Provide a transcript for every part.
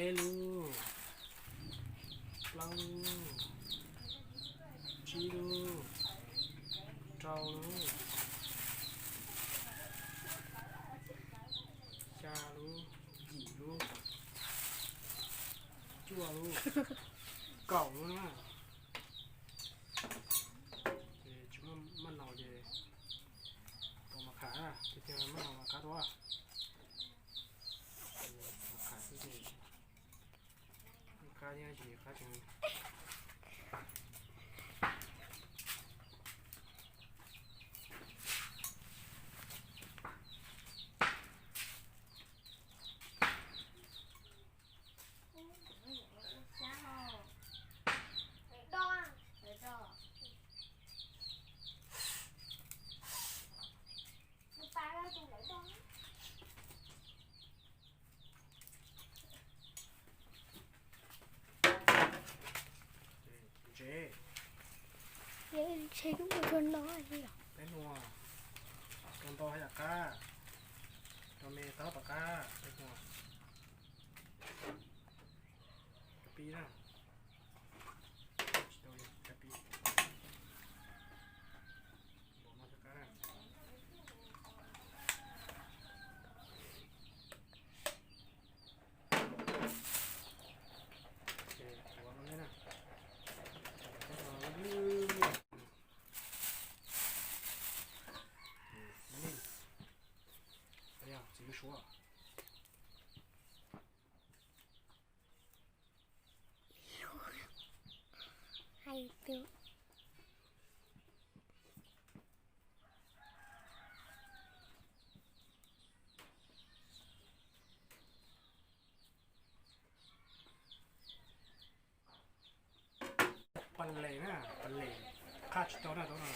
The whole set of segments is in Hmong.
Peb lub, plaub lub, tsib lub, rau lub, xya lub, yim lub, cuaj lub, kaum lub na. Ces tsis muaj maj naus ces tau mas qham, tiag tiag maj naus mas qab dua. Mas qham xwb ces qab thiab ces qab tseem Ntse. Ntse lub ua rau no li os. Peb hnuas, rau ntau haj yam qab, rau me tau tom qab, peb hnuas. Cov pib na, tsis tau li, cov pib. Npaum no thiaj qab na. Ces tuav no na, txav kom peb no lwj lwj. Ces txiv lub suab. Hais tias Pas les na, pas les, qha tsis tau na, tau na.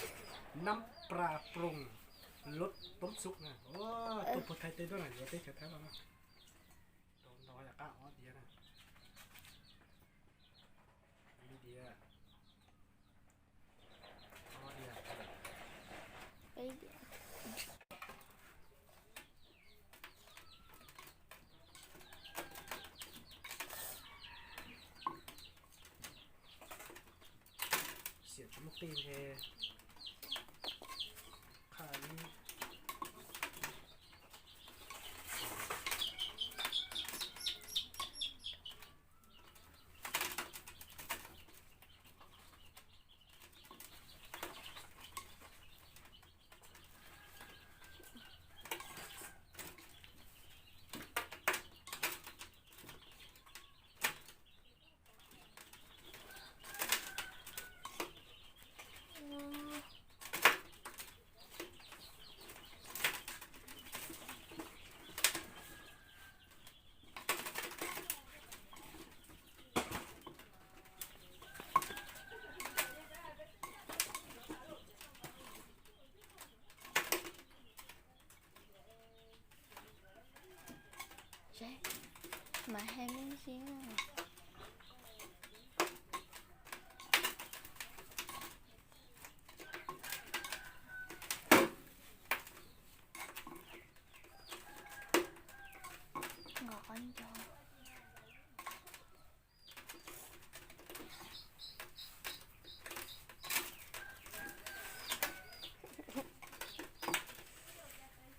Nab pra proos lub toob xub na, tuaj puag Thaib teb tuaj na, yuav teb chaws Thaib los na. Rau ntau yam qab ob diav na. Ib diav. Ob diav. Xiam tsis muaj qij ntshe qha ib. Seb, mas hais me ntsis. Nkaum ob nco.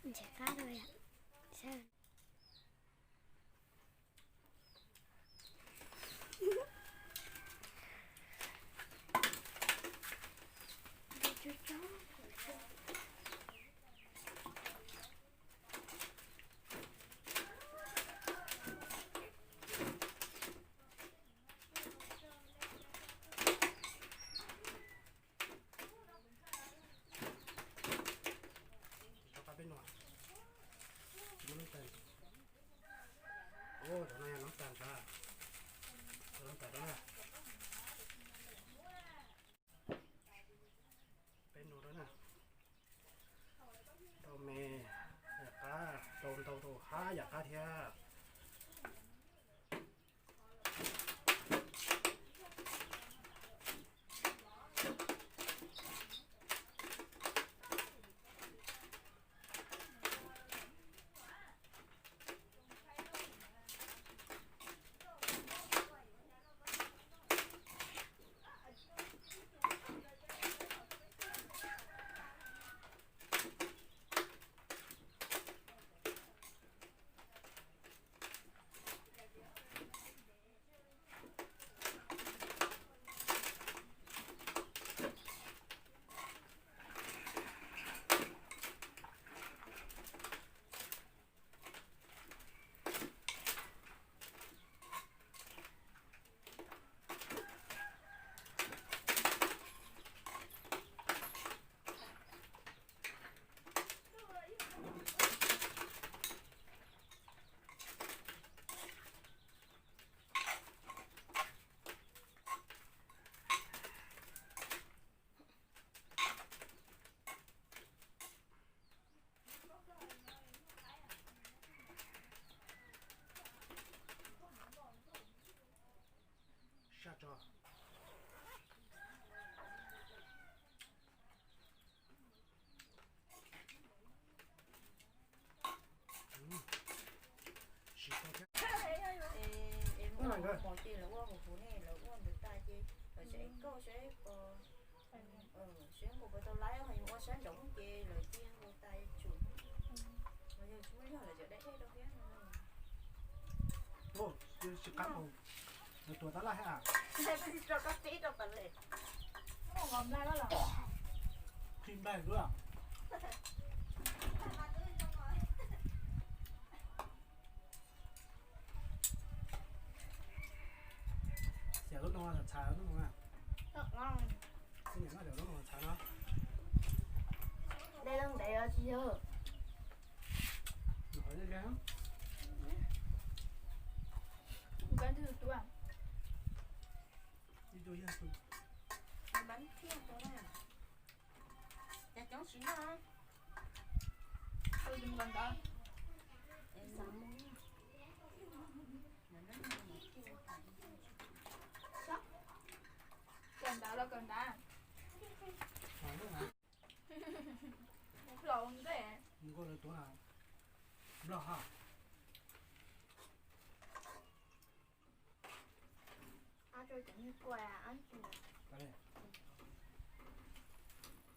Ntshe qab rau yom. Rau qab peb nua. Tsis muaj nab tas. Ua, cov no yog nab tas ntag. Nab tas rau na. Peb nua rau na. Tau me, yam qab, tau ntau tau hab yam qab thiab. Seb nkaus seb puas, seb nkaus puas tau laib, ho yus ua sab ntsoov ces lawv cia nkaus tais tsum. Yog tsis muaj yog lawv tseem deb deb rau thiab. Tsis qab, lawv tuav tab laj thiab. Rau koj tib rau pas les. Qhib nplaig lawm. Xiam lub no txhais lub no na. Txij niam noj cov lub no txhais no. Dej loj ntev os tsis yog. Ib tug yog tus. Cas coob tsis noj. Kawm ntawv los kawm ntawv. Los ntej. Nplog ha. Ab,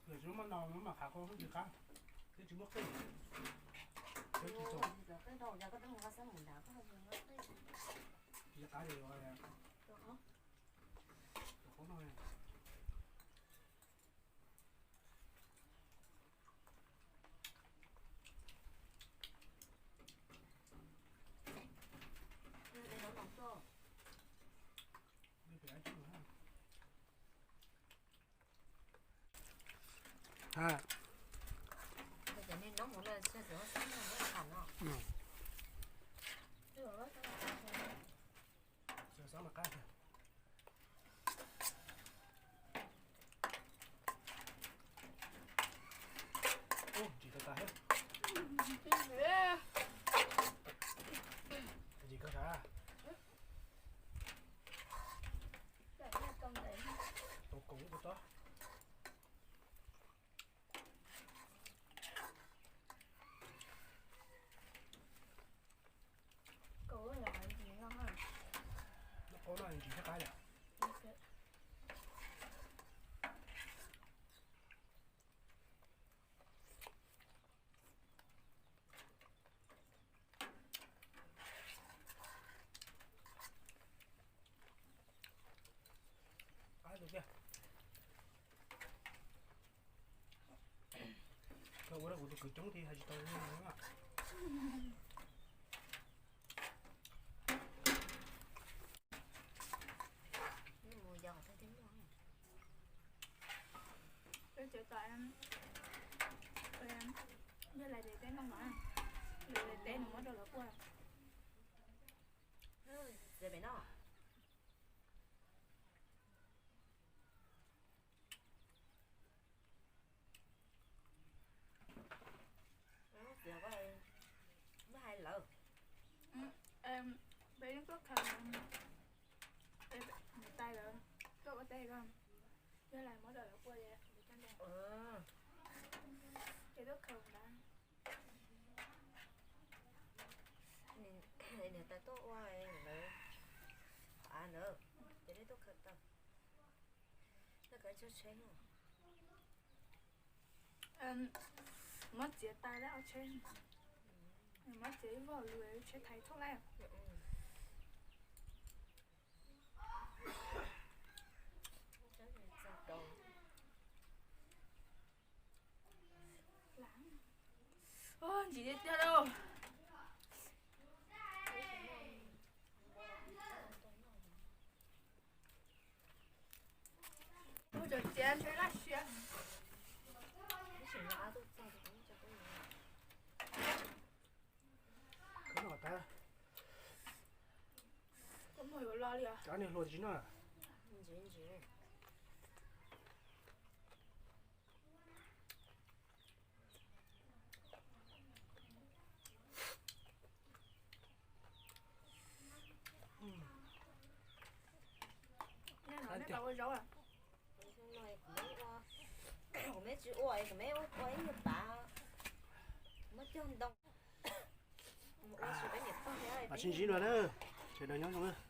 tsis muaj no mas qhav koj tsis qab, twb tsis muaj qij, twb tsis txog. Tsis qab li, qhov no. Ntsim tas tas thiab. Ntsim kawg sav. Tau koom ib tug tob. Noj qab no ntsim thiab qab yom. Qab tus tiag. Koj ua rau kuv tus kwv coob thiab hais tsis tau. Peb tsev tom, yog lais tes teb noj mas, lais tes teb nws muab rau lawv quaj. Txiav pem no. Txiav, muab hais lawv. Peb yeej tuaj khaws niam tais lawv tuaj ua teb ko, yog lais muab rau lawv quaj, ces tuaj khaws ntawd. Niam tais tuaj ua lawv av ntawd, ces peb tuaj khaws tau. Khaws tsheb no. Muab txiav tas lawm ob tsheb, muab txiav ib voj lus tsheb thaiv thauj lawm. Ntsim tiag tiag lauj. Ua cov txiav ntshe laj siab. Koj muag yuav lo li os. Cov niag hluas tsis noj. Kuv me tsis ua, kuv me ua ib nyuag pav, muab cog ntoo. Mus ua sim peb niam pog thiab. Sib ntsib dua na, sawv daws nyob zoo.